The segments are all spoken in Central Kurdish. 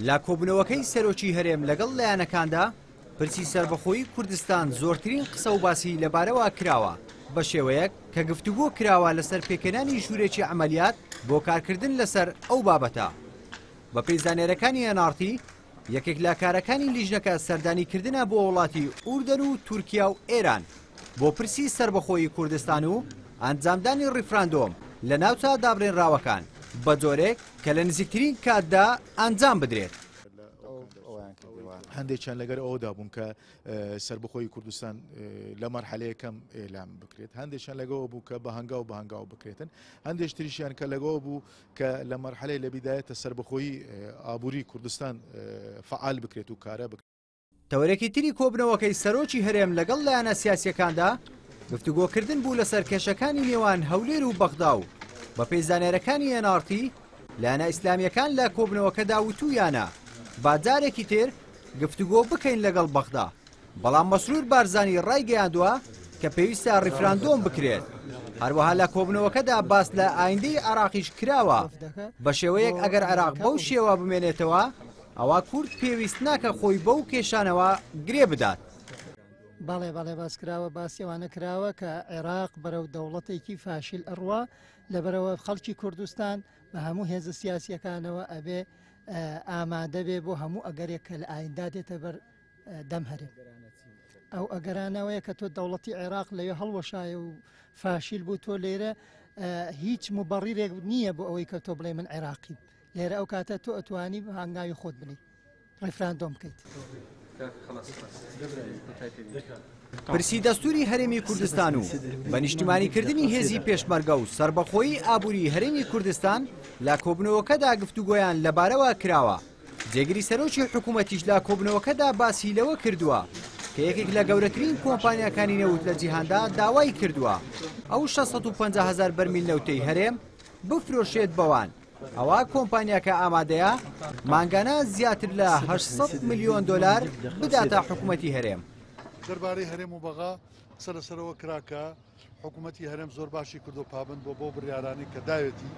لە کۆبوونەوەکەی سەرۆکی هەرێم لەگەڵ لایەنەکاندا، پرسی سەربەخۆیی کوردستان زۆرترین قسە و باسی لەبارەوە کراوە، بە شێوەیەک کە گفتوگۆ کراوە لەسەر پێکهێنانی ژوورێکی عەمەلیات بۆ کارکردن لەسەر ئەو بابەتە. بەپێی زانیارییەکانی ئێن ئاڕ تی، یەکێک لە کارەکانی لیژنەکە سەردانیکردنە بۆ وڵاتی ئوردەن و تورکیا و ئێران بۆ پرسی سەربەخۆیی کوردستان و ئەنجامدانی ڕیفراندۆم لە ناوچە دابرێنراوەکان بە جۆرێک کە لە نزیکترین کاتدا ئەنجام بدرێت. هەندێکیان لەگەر ئەوەدا بوون کە سەربەخۆیی کوردستان لە مەرحەلەیەکەم ئیعلام بکرێت، هەندێکیان لەگەڵ بوو کە بە هەنگاو بە هەنگاو بکرێتن، هەندێک تریشیان کە لەگەڵ بوو کە لە مەرحەلەی لە بیدایەتە سەربەخۆیی ئابووری کوردستان فعال بکرێت و کارە بکرێت. تەوەرێکی تری کۆبنەوەکەی سەرۆکی هەرێم لەگەڵ لایەنە سیاسییەکاندا گفتوگۆکردن بوو لەسەر کێشەکانی نێوان هەولێر و بەغدا و بەپێی زانیارییەکانی ئێن ئاڕ تی لایەنە ئیسلامییەکان لە کۆبنەوەکەدا وتوویانە با جارێکی تر گفتوگۆ بکەین لەگەڵ بەغدا، بەڵام مەسرور بارزانی ڕایگەیاندووە کە پێویستە ڕیفراندۆم بکرێت. هەروەها لە کۆبوونەوەکەدا باس لە ئایندەی عێراقیش کراوە، بە شێوەیەک ئەگەر عێراق بەو شێوە بمێنێتەوە، ئەوا کورد پێویست ناکە خۆی بەو کێشانەوە گرێ بدات. بەڵێ بەڵێ باس کراوە، باسی ئەوانە کراوە کە عێراق بەرەو دەوڵەتێکی فاشیل ئەڕوا، لەبەرئەوە خەڵکی کوردستان بە هەموو هێزە سیاسییەکانەوە ئەبێ ئامادە بێ بۆ هەموو ئەگەرێک کە لە ئایندا دێتە بەر دەم هەرێم. ئەو ئەگەرانەوەیە کە تۆ دەوڵەتی عێراق لەوێ هەڵوەشایە و فاشیل بوو، تۆ لێرە هیچ مبەڕیرێک نییە بۆ ئەوەی کە تۆ بڵێ من عێراقیم. لێرە ئەو کاتە تۆ ئەتوانی هەنگاوی خۆت بنی ڕیفراندۆم بکەیت. پرسی دەستوری هەرێمی کوردستان و بە نیشتیمانیکردنی هێزی پێشمەرگە و سەربەخۆیی ئابووری هەرێمی کوردستان لە کۆبوونەوەکەدا گفتوگۆیان لەبارەوە کراوە، جێگری سەرۆکی حکوومەتیش لە کۆبوونەوەکەدا باسی لەوە کردووە کە یەکێک لە گەورەترین کۆمپانیاکانی نەوت لە جیهاندا داوای کردووە ئەو 650 هەزار بەرمیل نەوتەی هەرێم بفرۆشێت بەوان. ئەوا کۆمپانیاکە ئامادەیە مانگانە زیاتر لە 800 ملیۆن دۆلار بداتە حکومەتی هەرێم. دەربارەی هەرێم و بەغا قسە لەسەرەوە کرا کە حکومەتی هەرێم زۆر باشی کردو پابەند بووە بەو بڕیارانەی کە داوێتی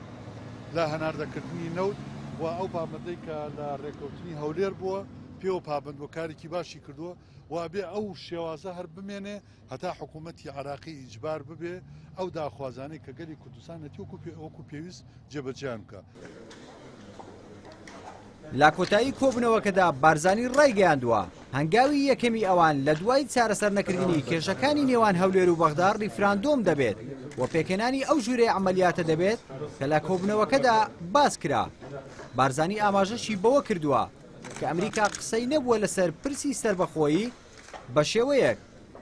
لە هەناردەکردنی نەوت و ئەو پابەندەی کە لە رێککەوتنی هەولێر بووە پێوە پابەند بووە، کارێکی باشی کردووە و ئەبێ ئەو شێوازە هەر بمێنێ هەتا حکوومەتی عێراقی ئیجبار ببێ ئەو داخوازانەی کە گەلی کوردستان نەتی وەکو پێویست جێبەجێیان بکا. لە کۆتایی کۆبوونەوەکەدا بارزانی ڕایگەیاندووە، هەنگاوی یەکەمی ئەوان لە دوای چارەسەرنەکردنی کێشەکانی نێوان هەولێر و بەغدا ڕیفراندۆم دەبێت و پێکهێنانی ئەو ژوورەی عەمەلیاتە دەبێت کە لە کۆبوونەوەکەدا باس کرا. بارزانی ئاماژەشی بەوە کردووە کە ئەمریکا قسەی نەبووە لەسەر پرسی سەربەخۆیی بە شێوەیەک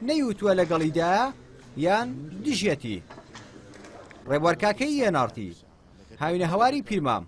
نەیوتووە لەگەڵیدایە یان دژیەتی. ڕێبوار کاکەیی ئێن ئاڕ تی، هاوینەهەواری پیرمام.